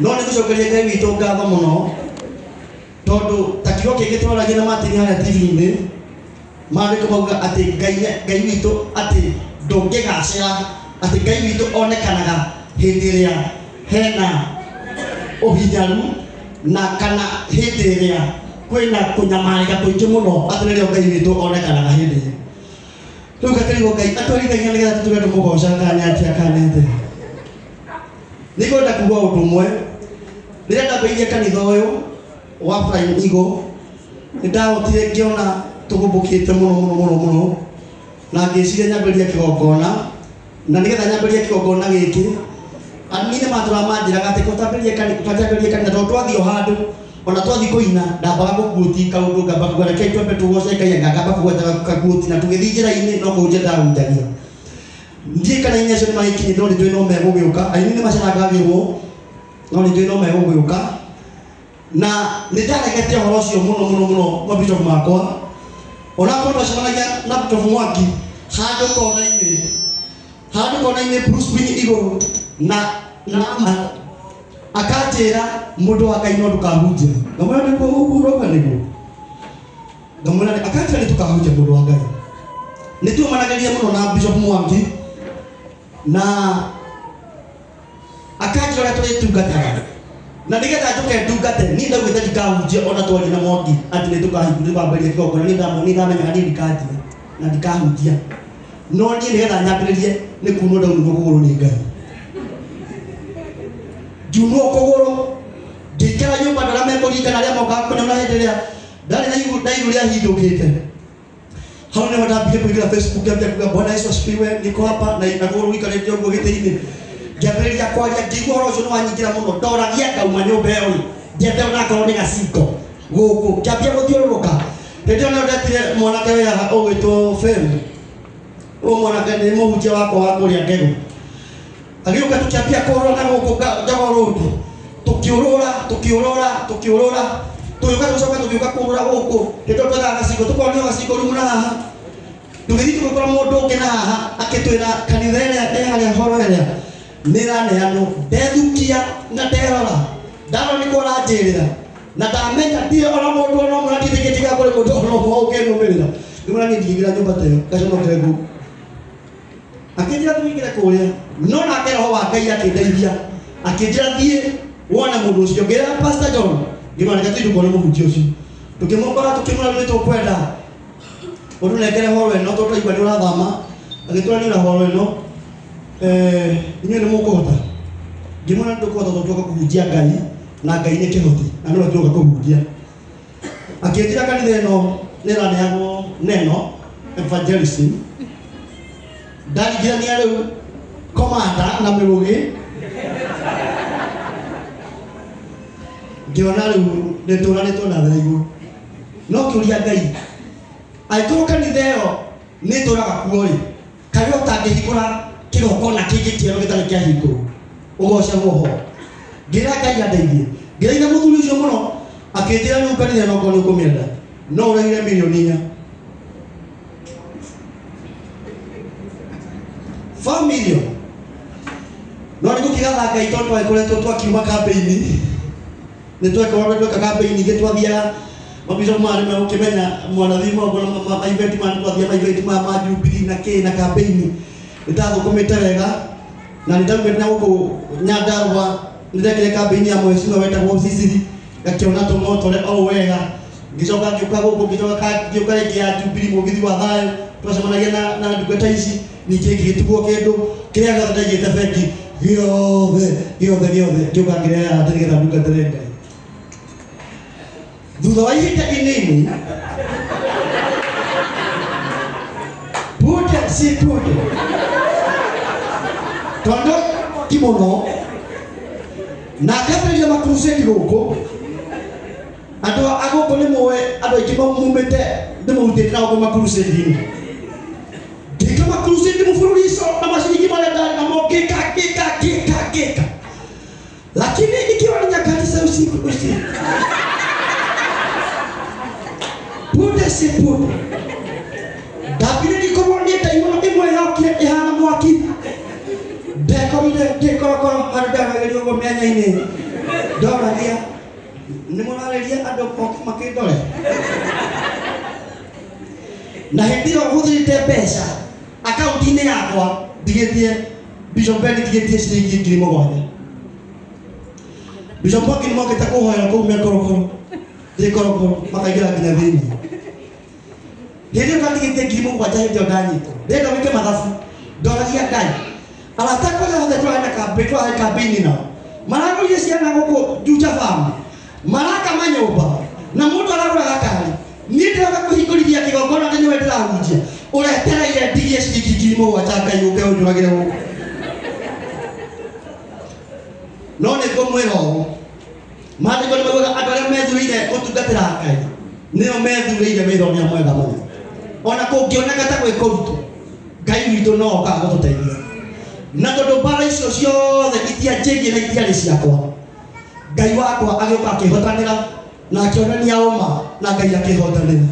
No nĩ gũcokeria Ngai witũ ngatho mũno tondũ ta kiugo kĩngĩ tũraragia na Martin harĩa TV-inĩ, maandĩko mauga atĩ Ngai witũ atĩ ndũngĩgacĩra, atĩ Ngai witũ onekanaga hĩndĩ ĩrĩa hena ũhinyaru na kana hĩndĩ ĩrĩa kwĩna kũnyamarĩka kũingĩ mũno, atĩ nĩrĩo Ngai witũ onekanaga hĩndĩ ĩyo. Rĩu ngakĩrigwo Ngai atwarithagia nĩgetha tũtũre tũmũgocaga kana nĩ atĩa kana nĩ atĩa. Nĩngwenda kuga ũndũ ũmwe, rĩrĩa ndambĩrĩirie kanitha ũyũ wa Flying Eagle, nĩndahotire ngĩona tũgũmbũkĩte mũno mũno mũno mũno, na ngĩciria nyambĩrĩrie kĩgongona, na nĩgetha nyambĩrĩrie kĩgongona gĩkĩ, niĩ nĩ matũraga manjĩraga atĩ tũtambĩrĩrie kanitha tondũ twathiĩ o handũ, ona twathiĩ kũina, ndambaga gũkuũti kaũndũ, ngamba kuga rekei twambe tũgoce Ngai, ngamba kũgweta kakuũti, na tũgĩthiĩ njĩra-inĩ no kũhunjia ndahunjagia. Ndiũĩ kana aini acio nĩ magĩkinyĩte, no nĩnjũĩ no megũgĩũka. Aini nĩ macarangagĩrwo, no nĩnjũĩ no megũgĩũka. Na nĩ ndaregete ũhoro ũcio mũno mũno mũno mabishop makwa. Onakorwo twacemanagia na Bishop Mwangi handũ kona-inĩ, handũ kona-inĩ Bruce Wayne igũrũ, na akanjĩra mũndũ wa Ngai no ndũkahunjie. Ngamwĩra nĩguo ũguo ũrauga nĩguo. Ngamwĩra akanjĩra nĩ tũkahunjia mũndũ wa Ngai. Nĩ tuomanagĩria mũno na Bishop Mwangi na akanjĩra ũrĩa tũrĩtungataga. Na nĩgetha njũke ndungate, niĩ ndaugĩte ndikahunjia ona twaria na Mwangi atĩ nĩ tũkahunjia, tũkambĩrĩria kĩgongona, niĩ ndamenyaga niĩ ndikanjia na ndikahunjia. No niĩ nĩgetha nyambĩrĩrie nĩ kunwo ndaunwo kũgũrũ nĩ Ngai. Ngiunwo kũgũrũ, ngĩikara nyũmba andũ arĩa mekũringana arĩa mokaga kũnyona hĩndĩ ĩrĩa ndarĩ na iru, na iru rĩahindũkĩte. Hau nĩho ndambire kũingĩra Facebook, ngĩambia kuga Bwana Yesu asifiwe, niko hapa na kũgũrũ gũikarĩte ũguo gĩtĩ-inĩ. Ngĩambĩrĩria kwaria, ngĩigua ũhoro ũcio nĩ wanyingĩra mũno, ndoragia ngauma nyũmba ĩyo rĩ, njethe onakorwo nĩ gaciko gũkũ, ngĩambia gũthiũrũrũka. Hĩndĩ ĩyo nĩyo ndetire mwanake wĩ haha ũgwĩtwo Fem. Ũyũ mwanake nĩ mũhunjia wakwa wa kũrĩa Ngegũ. Agĩũka tũkĩambia kũrũra na gũkũ Jogoo Road. Tũkĩũrũra, tũkĩũrũra, tũkĩũrũra. Tũgĩũka tũgĩcoka tũgĩũka kũrũra gũkũ. Hĩndĩ ĩyo twethaga gaciko, tũkonio gaciko rĩu na haha. Tũgĩthiĩ tũgĩkora mũndũ ũngĩ na haha akĩtwĩra kanitha ĩrĩa ĩ harĩa horo ĩrĩa nĩ ĩraneanwo. Ndethukia na nderora. Ndarora nĩkuo aranjĩrĩra. Na ndamenya ndirĩ ona mũndũ ona ũmwe, na ndiĩtĩkĩtie kana kũrĩ mũndũ ona ũmwe ũngĩnũmĩrĩra. Ngĩmwĩra niĩ ndingĩingĩra nyũmba ta ĩyo, ngaconokere kũu. Akĩnjĩra tũingĩre kũrĩa, no nake roho wa Ngai akĩndeithia, akĩnjĩra thiĩ wone mũndũ ũcio. Ngĩra Pastor John, ngĩmwĩra reke tũthiĩ tũkone mũhunjia ũcio. Tũkĩmũkora tũkĩmwĩra nĩ tũkwenda ũtũnengere horo ĩno tondũ twaigua nĩ ũrathama. Agĩtwĩra nĩ ũra horo ĩno, inyuĩ nĩ mũkũhota. Ngĩmwĩra nĩ tũkũhota tondũ tũroka kũhunjia Ngai, na Ngai nĩ kĩhoti, na nĩwe tũroka kũhunjia. Akĩnjĩra kanitha ĩno nĩ ĩraneanwo neno evangelism. Ndaringithania rĩu komanda na mĩrũgĩ, ngĩona rĩu nĩtũranĩtwo na thĩ igũrũ. No kĩũria Ngai, angĩkorwo kanitha ĩyo nĩ ĩtũraga kuo rĩ, kaĩ we ũtangĩhingũra kĩgongona kĩngĩ kĩerũ gĩtarĩ kĩahingũrwo ũgocagwo ho? Ngĩra Ngai andeithie. Ngĩraina mũthuri ũcio mũno, akĩnjĩra rĩu kanitha ĩno okorwo nĩ ũkũmĩenda no ũrĩhire mirioni inya. 4 million. No nĩ gũkĩgatha Ngai tondũ twagĩkoretwo twakiuma kambĩini, nĩ twekorwo tweka kambĩini ingĩ twathiaga mabica maya nĩ megũkĩmenya mwanathi maũndũ na ma event maya, nĩ twathiaga ma event maya ma Jubilee na kĩ na kambĩini. Nĩ ndathũkũmĩte wega na nĩ ndaumĩte na gũkũ Nyandarũa, nĩ ndekire kambĩini ya mheshimiwa wetagwo Sisiri, ngakĩona tũmotore o wega. Ngĩcoka ngĩũka gũkũ, ngĩcoka ngĩũka rĩngĩ ya Jubilee mũgithi wa thayũ, twacemanagia na ndungata ici, ningĩ ngĩgĩtugwo kĩndũ kĩrĩa gĩothe ndaigĩte bengi gĩothe gĩothe gĩothe, ngĩũka ngĩrehe haha atĩ nĩgetha ndungatĩre Ngai. Thutha wa ihinda inini, punde si punde, tondũ ti mũno, na ngambĩrĩria makrusedi gũkũ. Andũ a gũkũ nĩ moĩ, andũ aingĩ maumĩte nĩ maumĩte na gũkũ makrusedi-inĩ. Ngĩka makrusedi mũbũrũri ũcio na maciringi marĩa ndarĩ namo, ngĩka, ngĩka, ngĩka, ngĩka. Lakini ikiwa ni nyakati za usiku, usiku. Punde si punde. Ndambire ngĩkorwo nĩ ndaimono ĩmwe yokire ĩhana mwaki. Ndekorire ngĩkorokoro handũ ndaragĩrio ũguo mĩanya-inĩ. andũ makĩndore na hĩndĩ ĩyo hũthĩrĩte mbeca akaunti-inĩ yakwa ndigĩtie Bishop Ben ndigĩtie ciringi 7,000. Bishop Mwangi nĩ mokĩte kũhoera kũu me korokoro ndĩ korokoro makaingĩra nginya thĩinĩ. Hĩndĩ ĩyo ndatigĩtie 7,000 hĩndĩ ĩyo ndanyitwo ndĩrenda wĩke mathabu ndoragia Ngai arata akwa arĩa othe tũrarĩ na kambĩ tũrarĩ kambĩ-inĩ nao maragũrire ciana gũkũ Juja Farm maraka manyũmba na mũndũ aragũra gakari niĩ ndĩroka kũhingũrithia kĩgongona atĩ nĩwe ndĩrahunjia ũretereire ndigie ciringi 7,000 Ngai ũke ũnjũragĩre gũkũ. No nĩ ngũmwĩra ũũ maandĩko nĩ maugaga andũ arĩa methurĩire gũtungatĩra Ngai nĩo methurĩire wĩra ũrĩa mwega mũno ona kũngĩoneka ta gwĩ kũritũ Ngai witũ no okaga gũtũteithia na tondũ mbara icio ciothe itianjĩgie na itiarĩ ciakwa Ngai wakwa agĩũka akĩhotanĩra na akĩonania ũma na Ngai akĩhotanĩra.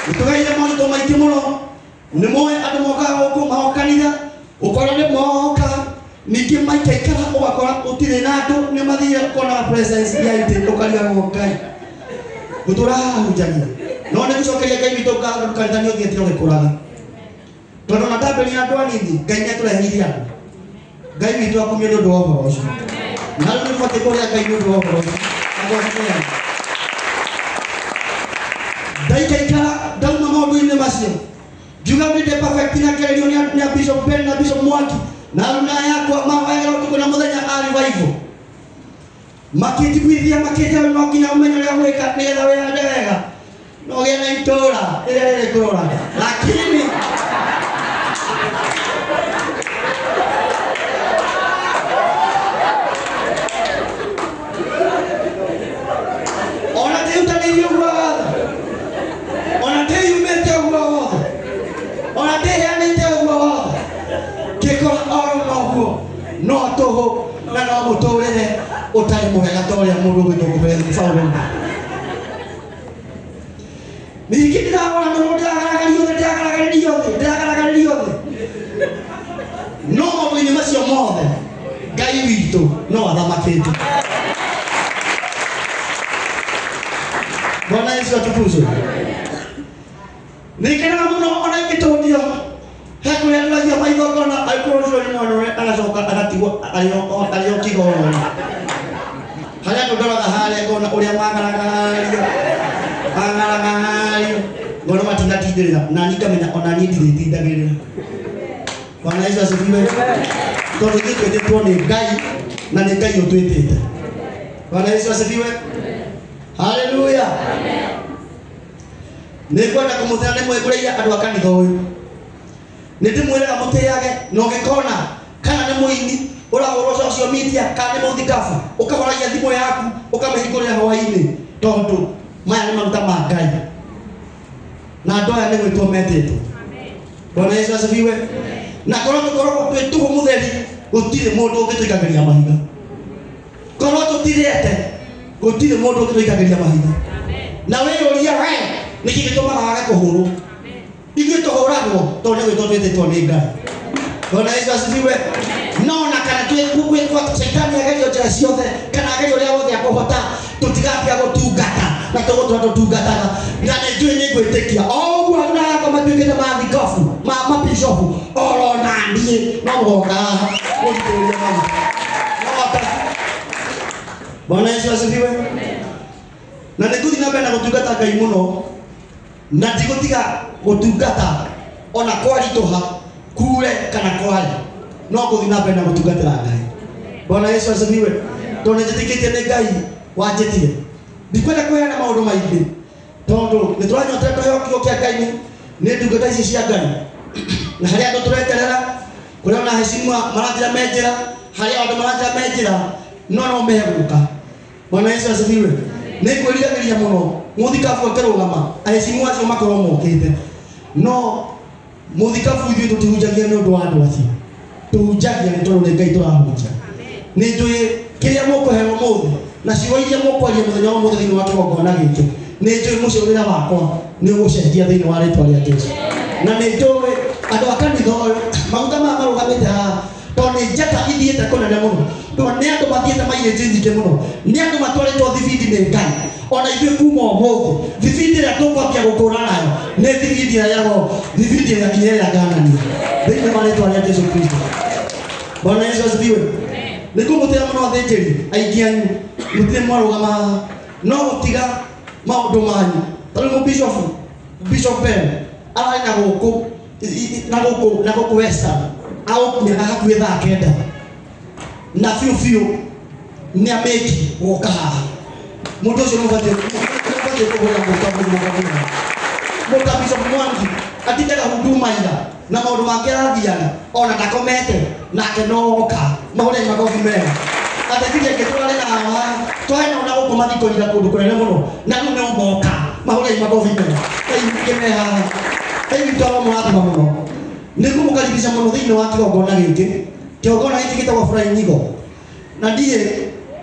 Nĩtũgereire moritũ maingĩ mũno nĩ moĩ andũ mokaga gũkũ magoka kanitha ũkora nĩ moka ningĩ maikaikara ũgakora ũtirĩ na andũ nĩ mathire ũkona presence ya itĩ ũkarigagwo Ngai gũtũra haha hunjagia no nĩ gũcokeria Ngai witũ ngatho tondũ kanitha nĩ ũthiĩte ũgĩkũraga tondũ ona ndambĩrĩria andũ anini Ngai nĩ atũreheire andũ Ngai witũ akumio nĩ ũndũ wa ũhoro ũcio na rĩu nĩ tũbatiĩ kũrĩa Ngai nĩ ũndũ wa ũhoro ũcio na gwacũrania. Ndaikaikara ndauma maũndũ-inĩ macio ngiuga ndĩ perfect na kĩgerio nĩ a Bishop Ben na Bishop Mwangi na aruna yakwa mahoyaga ũtukũ na mũthenya a revival makĩnjiguithia makĩnjĩra no nginya ũmenye ũrĩa gwĩka nĩgetha wĩhande wega no ũgĩe na itũũra rĩrĩa rĩrĩkũroraga lakini ona ndĩrutanĩirie ũguo wothe ona ndĩyumĩte ũguo wothe ona ndĩheanĩte ũguo wothe ngĩkora oro noguo no tũhũ na no mũtũrĩre ũtarĩ mwega ta ũrĩa mũndũ ũgwĩtwo kũberethi Paulo. Ningĩ ndĩrahũra mũno ndĩragaragario thĩ ndĩragaragario thĩ ndĩragaragario thĩ no maũndũ-inĩ macio mothe Ngai witũ no athamakĩte. Bwana Yesu atukuzwe. Nĩngenaga mũno ona ingĩtũnio he kũrĩa ndoragia maitho ngona angĩkorwo ũcio nĩ mwana ũrĩa agacoka agatigwo arĩ o kĩgongona harĩa andũ ndoraga harĩa ngona ũrĩa magaragario magaragario ngona matinatindĩrĩra na niĩ ngamenya ona niĩ ndirĩtindagĩrĩra. Bwana Yesu asifiwe. Tondũ ithuĩ twĩtĩtwo nĩ Ngai na nĩ Ngai ũtwĩtĩte. Bwana Yesu asifiwe. Haleluya. Nĩ ngwenda kũmũthĩra nĩ mwĩkũrĩire andũ a kanitha ũyũ nĩ ndĩmwĩraga mũtĩage na ũngĩkona kana nĩ mũini ũrahũrwo social media kana nĩ mũthikabu ũkahoragia thimũ yaku ũkamĩhingũrĩra hwaĩ-inĩ tondũ maya nĩ maruta ma Ngai na andũ aya nĩ gwĩtwo metĩtwo. Bwana Yesu asifiwe. Na korwo tũkoragwo twĩ tũhũ mũtheri gũtirĩ mũndũ ũngĩtũikagĩria mahiga korwo tũtirĩte gũtirĩ mũndũ ũngĩtũikagĩria mahiga na wĩyũria we nĩkĩ gĩtũmaga wage kũhũrwo ithuĩ tũhũragwo tondũ nĩ gwĩtwo twĩtĩtwo nĩ Ngai. Bwana Yesu asifiwe. No na kana twĩkwa caitani agerio njĩra ciothe kana agerio ũrĩa wothe akũhota tũtigatiga gũtungata na tũgũtũra tũtungataga na nĩ njũĩ nĩ ngwĩtĩkia o ũguo aruna yakwa matuĩkĩte mathikobu ma mabishopu oro na niĩ no mũgoka haha kũnjitĩrĩria maguta. Bwana Yesu asifiwe. Na nĩ ngũthiĩ na mbere na gũtungata Ngai mũno na ndigũtiga gũtungata ona kwaritũha kure kana kware no ngũthiĩ na mbere na gũtungatĩra Ngai. Bwana Yesu asifiwe. Tondũ nĩnjĩtĩkĩtie nĩ Ngai wanjĩtire ndikwenda kũheana maũndũ maingĩ tondũ nĩ tũranyotera kũheo kiugo kĩa Ngai nĩ ndungata ici cia Ngai na harĩa andũ tũreterera kũrĩa ona heshima maranjĩra me njĩra harĩa andũ maranjĩra me njĩra no megũka. Bwana Yesu asifiwe. Nĩ ngwĩriragĩria mũno mũthikabu akĩrũgama aheshimu acio makorwo mokĩte no mũthikabu ithuĩ tũtihunjagia nĩ ũndũ wa andũ acio tũhunjagia nĩ tondũ nĩ Ngai tũrahunjia. Nĩ njũĩ kĩrĩa mũkũheo ũmũthĩ na ciugo iria mũkwaria mũthenya wa ũmũthĩ thĩinĩ wa kĩgongona gĩkĩ nĩ njũĩ mũcũrĩre wakwa nĩ ũgũcenjia thĩinĩ wa rĩtwa rĩa Jesũ. Na nĩ njũĩ andũ a kanitha ũyũ maguta maya marũgamĩte haha Tondũ nĩ njata ithiĩte kũnene mũno, tondũ nĩ andũ mathiĩte mairĩnji nyingĩ mũno, nĩ andũ matwarĩtwo thibindi nĩ Ngai. Ona ithuĩ kuma ũmũthĩ thibindi ĩrĩa tũkwambia gũkũra nayo nĩ thibindi ĩrĩa ya roho, thibindi ĩrĩa nginya ĩrĩa nganania thĩinĩ wa rĩtwa rĩa Jesu Kristo. Bwana Yesu asifiwe. Nĩ ngũmũtĩra mũno athĩnjĩri aingĩ anyu, mũtirĩ mwarũgama haha no gũtiga maũndũ manyu. Ta rĩu mũbishofu, Bishop Ben ararĩ na gũkũ na gũkũ na gũkũ Western agũkinyaga hakuhĩ thaa 9 na biũ biũ nĩ amĩki gũka haha. Mũndũ ũcio nĩ ũbatiĩ kũhũra mũta. Mũta Bishop Mwangi atindaga huduma ira na maũndũ mangĩ arathiaga ona ndakomete nake no oka. Mahũre makobi mega. Athĩnjĩri angĩ tũrarĩ na haha twarĩ nao na gũkũ mathiko ira kũndũ kũnene mũno na rĩu no moka. Mahũre makobi mega. Ngai witũ me haha. Ngai witũ aromũrathima mũno. Nĩ ngũmũkaribisha mũno thĩinĩ wa kĩgongona gĩkĩ. Kĩgongona gĩkĩ gĩtagwo Flying Eagle. Na ndiĩ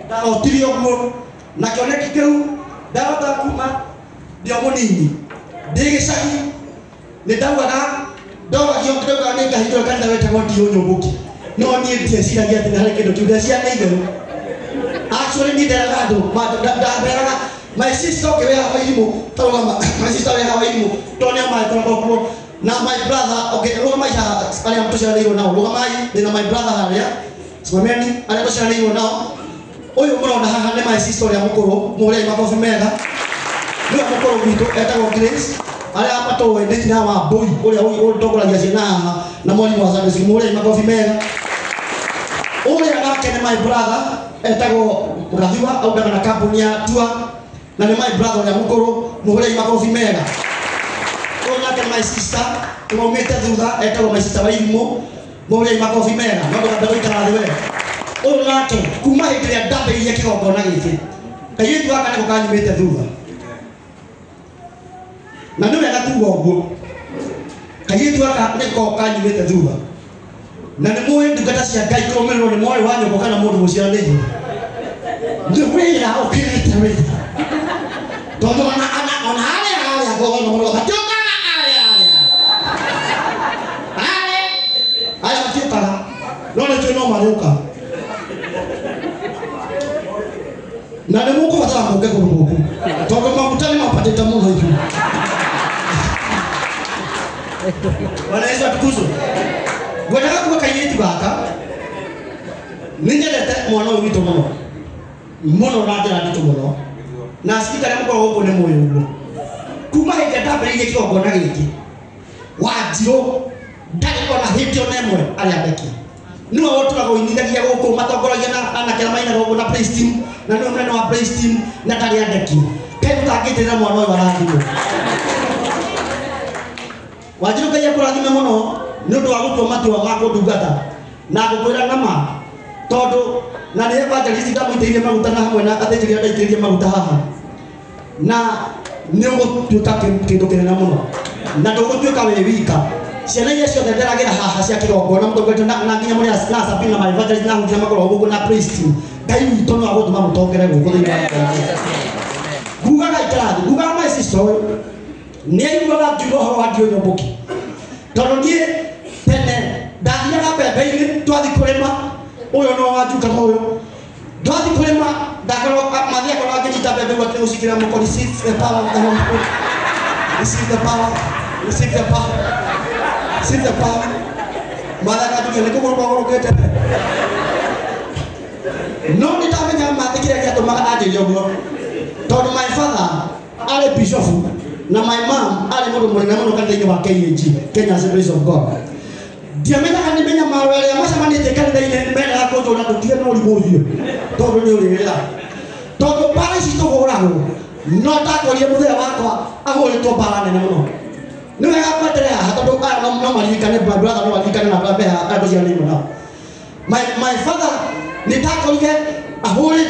ndarotire ũguo na kĩoneki kĩu ndarota kuma ndĩ o mũnini ndĩ gĩcagi nĩ ndaugaga ndoragio ndaugaga nĩ ngahingũra kanitha wetagwo Ndiũ Nyũmbũki, no niĩ ndieciragia atĩ nĩ harĩ kĩndũ kĩu, ndeciria nĩ itherũ. Actually niĩ nderaga andũ, ndameraga my sister ũngĩ wĩ haha Wairimũ, ta rũgama, my sister wĩ haha Wairimũ, tondũ nĩo magĩkoragwo kuo, na my brother ũngĩ, rũgamai haha arĩa tũciaranĩirwo nao, rũgamai, ndĩna my brother harĩa, simameni arĩa tũciaranĩirwo nao. Ũyũ mũrona haha nĩ my sister ũrĩa mũkũrũ, mũhũrei makobi mega. Nĩwe mũkũrũ gwitũ etagwo Grace, arĩa matũĩ nĩ nyina wa Mbũi ũrĩa ũtongoragia ciana haha na mwarimũ wa Sunday school, mũhũrei makobi mega. Ũrĩa nake nĩ my brother etagwo Gathiwa, aundaga na kambuni ya Tua, na nĩ my brother ũrĩa mũkũrũ, mũhũrei makobi mega. Ũyũ nake nĩ my sister tũmaumĩte thutha, etagwo my sister Wairimũ, mũhũrei makobi mega. No ndũkambe gũikara thĩ we. Ũyũ nake kuma hĩndĩ ĩrĩa ndambĩrĩirie kĩgongona gĩkĩ, kairĩtu gaka nĩko kanyumĩte thutha. Na nĩ wega kuga ũguo, kairĩtu gaka nĩko kanyumĩte thutha. Na nĩ mũĩ ndungata cia Ngai kũrũmĩrĩrwo nĩ mwarĩ wa nyũkwa kana mũndũ mũciaranĩirwo. Nĩ wĩra ũkĩrĩte wĩra. Tondũ ona harĩa harĩa ngorwo mũno matiũkaga harĩa harĩa. Harĩa aya matiũkaga, no nĩ njũĩ no marĩũka. Na nĩ mũkũbatara mũke kũndũ gũkũ tondũ maguta nĩ mapatĩte mũno ithuĩ. Bwana Yesu atukuzwe. Ngwendaga kuga kairĩtu gaka nĩ nyendete mwana ũyũ witũ mũno mũno na njĩra nditũ mũno, na aciari arĩa mũkoragwo gũkũ nĩ mũĩ ũguo. Kuma hĩndĩ ĩrĩa ndambĩrĩirie kĩgongona gĩkĩ, Wanjirũ ndarĩ ona hĩndĩ ona ĩmwe arĩa andeki. Nĩwe ũtũraga ũinithagia gũkũ, matongoragia na anake arĩa mainaga ũguo na praise team, na nĩwe mũnene wa praise team, na ndarĩ andeki. Kaĩ mũtangĩtĩrĩra mwana ũyũ arathimwo. Wanjirũ Ngai akũrathime mũno nĩ ũndũ wa gũtua matua ma kũndungata na ngũkwĩra na ma, tondũ na nĩ evangelist ndamũitĩrĩirie maguta na hamwe na athĩnjĩri arĩa ndaitĩrĩirie maguta haha, na nĩ ũgũtuĩka kĩndũ kĩnene mũno na ndũgũtuĩka wĩ wika. Ciana iria ciothe nderagĩra haha cia kĩgongona mũtongoretio na nginya mũrĩ na Sabina na my evangelist na ahunjia makoragwo gũkũ na praise team, Ngai witũ no agũtũma mũtongere gũkũ thĩinĩ wa kĩgongona. Ngugaga ikara thĩ, ngugaga my sister ũyũ nĩ aiguaga ngiuga ũhoro wa Ndiũ Nyũmbũki, tondũ niĩ tene ndathiaga mbembe-inĩ twathi kũrĩma, ũyũ no wanjukaga ũyũ twathi kũrĩma, ndakorwo mathi akorwo angĩnyita mbembe ũguo akĩgũcikĩra mũko, receive the power of the Holy Spirit, receive the power, receive the power, receive the power. Mathi akanjukia nĩ kũgũrũ kwagũrũkĩte. No nĩ ndamenyaga mathi kĩrĩa gĩatũmaga anjĩre ũguo, tondũ my father arĩ bishop na my mom arĩ mũndũ mũnene mũno kanitha-inĩ wa KAG, Kenya Assemblies of God. Ndiamenyaga nĩ mĩnyamaro ĩrĩa macemanĩtie kanitha-inĩ mendaga kũnjũra ndũtige na ũrimũ ũcio, tondũ nĩ ũrĩrĩra. Tondũ mbara ici tũhũragwo, no ndakorire mũthee wakwa ahũrĩtwo mbara nene mũno. Nĩ wega kweterera haha tondũ aya no maririkane, my brother no maririkane na brother haha, andũ cianĩirwo nao. My father nĩ ndakorire ahũrĩtwo